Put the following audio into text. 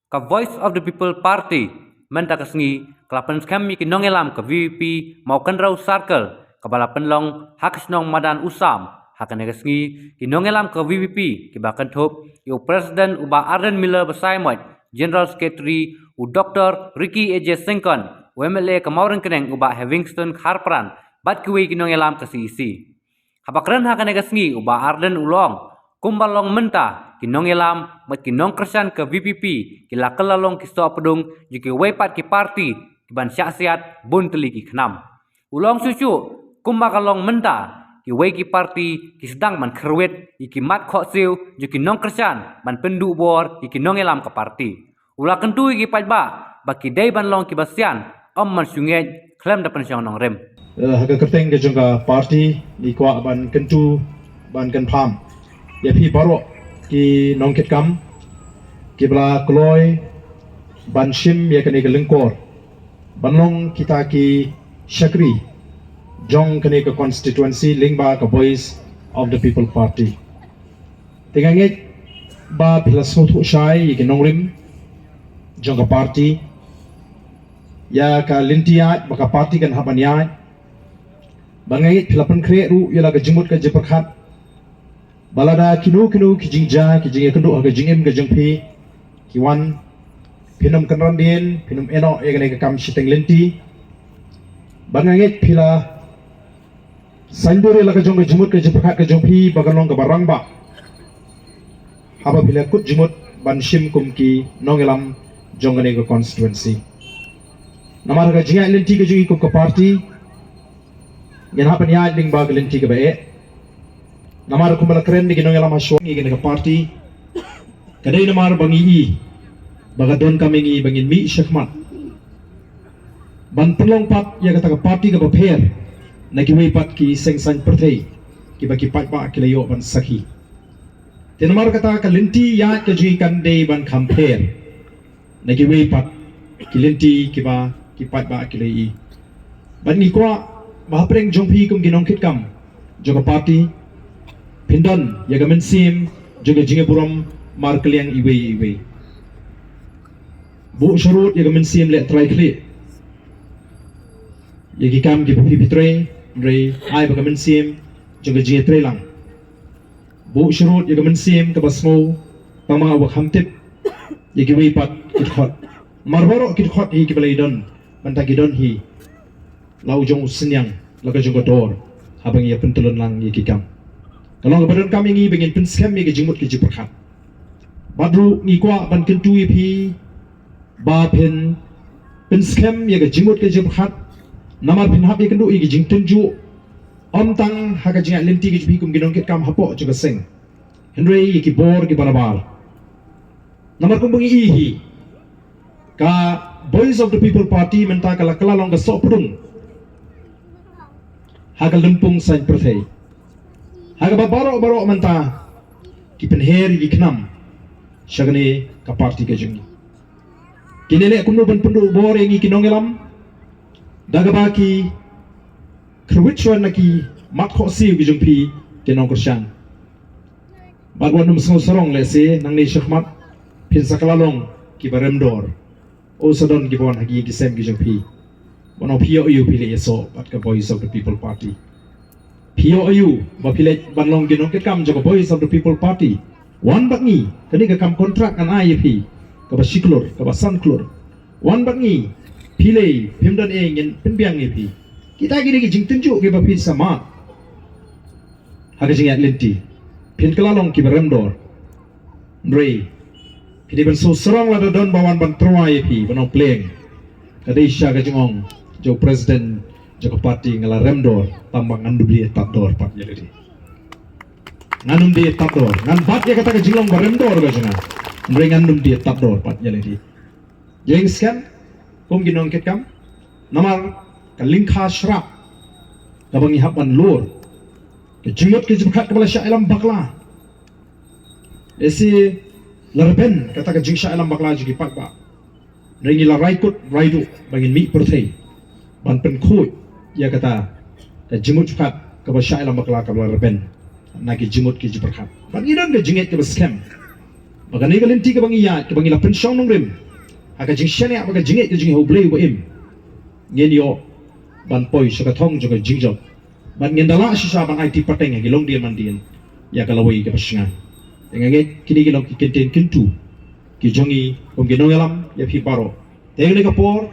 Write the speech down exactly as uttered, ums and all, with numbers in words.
Ka Voice of the People Party mynta ka sngi ka la pynskhem ïa ki nongïalam ka V P P Mawkynrew Circle, kaba la pynlong ha ka shnong Madan Usam. Ha kane ka sngi ki nongïalam ka V P P kiba kynthup ïa u President u Bah Ardent Miller Basaiawmoit, General Secretary u Doctor Ricky A J Syngkon, u M L A ka Mawryngkneng u Bah Hevingston Kharpran bad kiwei ki nongïalam ka C E C. Haba kren ha kane ka sngi u Bah Ardent u la ong, kumba long mynta ki nongïalam bad ki nongkyrshan ka V P P ki la kylla long ki sohpdung jong kiwei pat ki party kiban shah siat bun tylli ki khnam. U la ong shuh shuh, kumba ka long mynta, kiwei ki party ki sdang ban kyrwit ïa ki mat khohsiew jong ki nongkyrshan ban pynduh bor ïa ki nongïalam ka party. U la kyntu ïa ki paidbah ba ki dei ban long kiba sian, ym ban shu ngeit khlem da pynshong nongrim. Eh, ha ka kyrteng ka jong ka party, ngi kwah ban kyntu, ban kynpham ïa phi baroh ki nongkitkam kiba la kloi ban shim ïa kane ka lyngkor ban long kita ki shakri jong kane ka constituency lyngba ka Voice of the People Party. Te nga ngeit ba phi la sngewthuh shai ïa ki nongrim jong ka party, ïa ka lynti ïaid ba ka party kan hap ban ïaid. Ba nga ngeit phi la pynkhreh ruh ïa la ka jingmut ka jingpyrkhat ba lada kino kino ki jingjia ki jingïakynduh ha ka jingim ka jong phi ki wan, phin ym kynran dien, phin ym ïehnoh ïa kane ka kam shiteng lynti. Ba nga ngeit phi la saiñdur ïa la ka jong ka jingmut ka jingpyrkhat ka jong phi ba kan long kaba rangbah haba phi la kut jingmut ban shim kum ki nongïalam jong kane ka constituency. Namar ka jingïaid lynti ka jong ngi kum ka party, ngin hap ban ïaid lyngba ka lynti kaba eh. Namar kumba la kren da ki nongïalam ha shuwa, ngi kane ka party ka dei namar ba ngi i ba ka donkam ïa ngi ba ngin mih shakhmat ban pynlong pat ïa kata ka party kaba pher na kiwei pat ki seng saiñ pyrthei kiba ki paidbah ki la ïoh ban sakhi. Te namar kata ka lynti ïaid ka jong ngi kan dei ban kham pher na kiwei pat ki lynti kiba ki paidbah ki la i. Bad ngi kwah ba hapdeng jong phi kum ki nongkitkam jong ka party, phin don ïa ka mynsiem jong ka jingïaburom markylliang iwei ïa iwei. Buh sharud ïa ka mynsiem leh trai khlieh ïa ki kam kiba phi phi trei, hynrei ai ba ka mynsiem jong ka jingïatreilang. Buh sharud ïa ka mynsiem kaba sngew tangma uba kham tip ïa kiwei pat ki dkhot. Namar baroh ki dkhot hi kiba la ïadon, mynta ki don hi la u jong u synñiang, la ka jong ka dor haba ngi ïa pyntylun lang ïa ki kam. Ka long kaba donkam ïa ngi ba ngin pynskhem ïa ka jingmut ka jingpyrkhat. Bad ruh ngi kwah ban kyntu ïa phi ba phin pynskhem ïa ka jingmut ka jingpyrkhat, namar phin hap ïakynduh ïa ka jingtynjuh, ym tang ha ka jingïaid lynti ka jong phi kum ki nongkitkam hapoh jong ka seng, hynrei ïa ki bor kiba nabar. Namar kumba ngi i hi, ka Voice of the People Party mynta ka la kylla long ka sohpdung ha ka lympung saiñ pyrthei, ha kaba baroh baroh mynta ki pynher ïa ki khnam sha kane ka party ka jong ngi. Kine leh kumno ban pynduh bor ïa ngi ki nongïalam da kaba ki kyrwit shuwa na ki mat khohsiew ki jong phi ki nongkyrshan. Bad wat nym sngew sarong, lehse nangne shakhmat phin sa kylla long kiba rem dor. O sa don kiba wan ha ki ïing ki sem ki jong phi, ban ong phi ïoh aïu phi leit ïasoh bad ka Voice of the People Party. Phi ïoh aïu ba phi leit ban long ki nongkitkam jong ka Voice of the People Party? Wan bad ngi, kane ka kam kontrak ngan ai ïa phi, kaba shi klur, kaba san klur. Wan bad ngi, phi lei phim don ei, ngin pynbiang ïa phi. Kita ki dei ki jingtynjuh kiba phi sa mad ha ka jingïaid lynti. Phin kylla long kiba rem dor. Hynrei phi dei ban sngewsarong lada don ba wan ban tyrwa ïa phi, ban ong pleng. Ka dei shisha ka jingong jong u president jong ka party, nga la rem dor, tangba ngan ym die tad dor pat ïa lade. Ngan ym die tad dor, ngan bat ïa kata ka jinglong ba rem dor ka jong nga, hynrei ngan ym die tad dor pat ïa lade. Ïeng skhem kum ki nongkitkam, namar ka lyngkha shrap kaba ngi hap ban lur, ka jingmut ka jingpyrkhat kaba la shah ïalam bakla. Lehse la rben kata ka jingshah ïalam bakla jong ki paidbah, hynrei ngi la rai kut rai duh ba ngin mih pyrthei ban pynkhuid ïa kata ka jingmut jingpyrkhat kaba shah ïalam bakla kaba la rben na ki jingmut ki jingpyrkhat. Bad ngi don ka jingngeit kaba skhem Ba kane ka lynti kaba ngi ïaid, kaba ngi la pynshong nongrim ha ka jingshaniah bad ka jingngeit ka jong ngi ha U Blei uba im, ngin ïoh ban poi sha ka thong jong ka jingjop. Bad ngin da lah shisha ban aiti pateng ha ki longdien mandien ïa ka lawei kaba shngaiñ. Te nga ngeit kine ki long ki kyntien kyntu ki jong ngi kum ki nongïalam ïa phi baroh. Te ha kane ka por